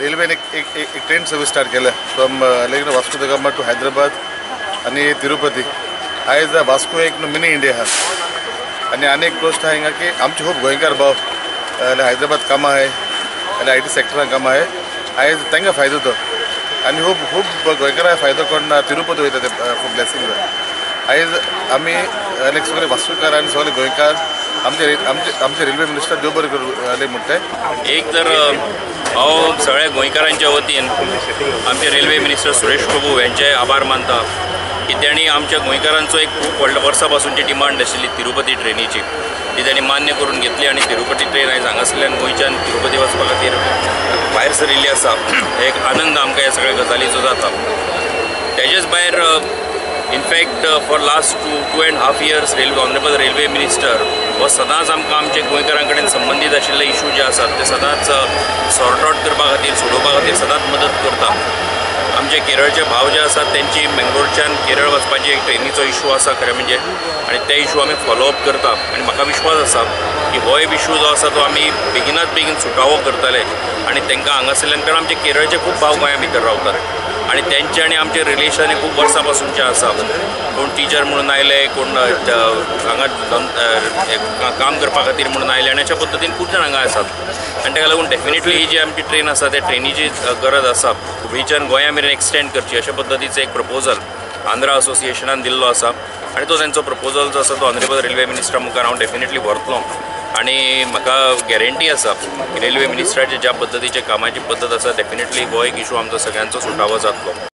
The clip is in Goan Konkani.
रेल्वेन एक एक एक ट्रेन सर्वीस स्टार्ट केल्या from like Vasco da Gama to Hyderabad आनी तिरुपती. आयज वास्को एक मिनी इंडिया आहा. आनी आनी एक गोश्ट आहा हिंगा की आमचे खूब गोंयकार भाव हैदराबाद कामां आहाय, IT सेक्टरान कामां आहाय, आयज तांकां फायदो तो. आनी खूब खूब गोंयकारांक फायदो कोण तिरुपती वयता ते फॉर ब्लेसिंग. आयज आमी लायक सगळे वास्कोकार आनी सगळे गोंयकार आमचे आमचे आमचे रेल्वे मिनिस्टर देव बरें करूं म्हणटाय. एक तर हांव सगळ्या गोंयकारांच्या वतीन आमचे रेल्वे मिनिस्टर सुरेश प्रभू यांचे आभार मानता की त्यांनी आमच्या गोंयकारांचो एक खूब व्हडल्या वर्सां पासूनची डिमांड आशिल्ली तिरुपती ट्रेनीची, ती त्यांनी मान्य करून घेतली आनी तिरुपती ट्रेन आयज हांगासरल्यान गोंयच्यान तिरुपती वचपा खातीर भायर सरिल्ली आसा. एक आनंद आमकां ह्या सगळ्या गजालीचो जाता. तेजेच भायर in fact for last 2.5 years railway honourable railway minister हो सदांच आमकां आमचे गोंयकारां कडेन संबंदीत आशिल्ले इशू जे आसात ते सदांच सॉर्ट आवट करपा खातीर, सोडोवपा खातीर सदांच मदत करता. आमचे केरळचे भाव जे आसात तेंची मंगळूरच्यान केरळ वचपाची एक ट्रेनीचो इशू आसा खरें म्हणजे, आनी ते इशू आमी फॉलोअप करता आनी म्हाका विश्वास आसा की हो एक इशू जो आसा तो आमी बेगिनात बेगीन सुटावो करतले आनी तांकां हांगासरल्यान, कारण आमचे केरळचे खूब भाव गोंया भितर रावतात आनी तेंचे आनी आमचें रिलेशन हें खूब वर्सां पासूनचें आसा. कोण टिचर म्हणून आयले, कोण हांगा काम करपा खातीर म्हणून आयले आनी अशा पद्दतीन खूब जाण हांगा आसात. आनी ताका लागून डेफिनेटली ही जी आमची ट्रेन आसा त्या ट्रेनीची गरज आसा. हुबळीच्यान गोंया मेरेन एक्सटेंड करची अशा पद्दतीचो एक प्रपोजल आंध्रा असोसिएशनान दिल्लो आसा आनी तो तेंचो प्रपोजल जो आसा तो ऑनरेबल रेल्वे मिनिस्टरा मुखार हांव डेफिनेटली व्हरतलो आनी म्हाका गॅरंटी आसा की रेल्वे मिनिस्टराचे ज्या पद्दतीचे कामाची पद्दत आसा डेफिनेटली हो एक इशू आमचो सगळ्यांचो सुटावो जातलो.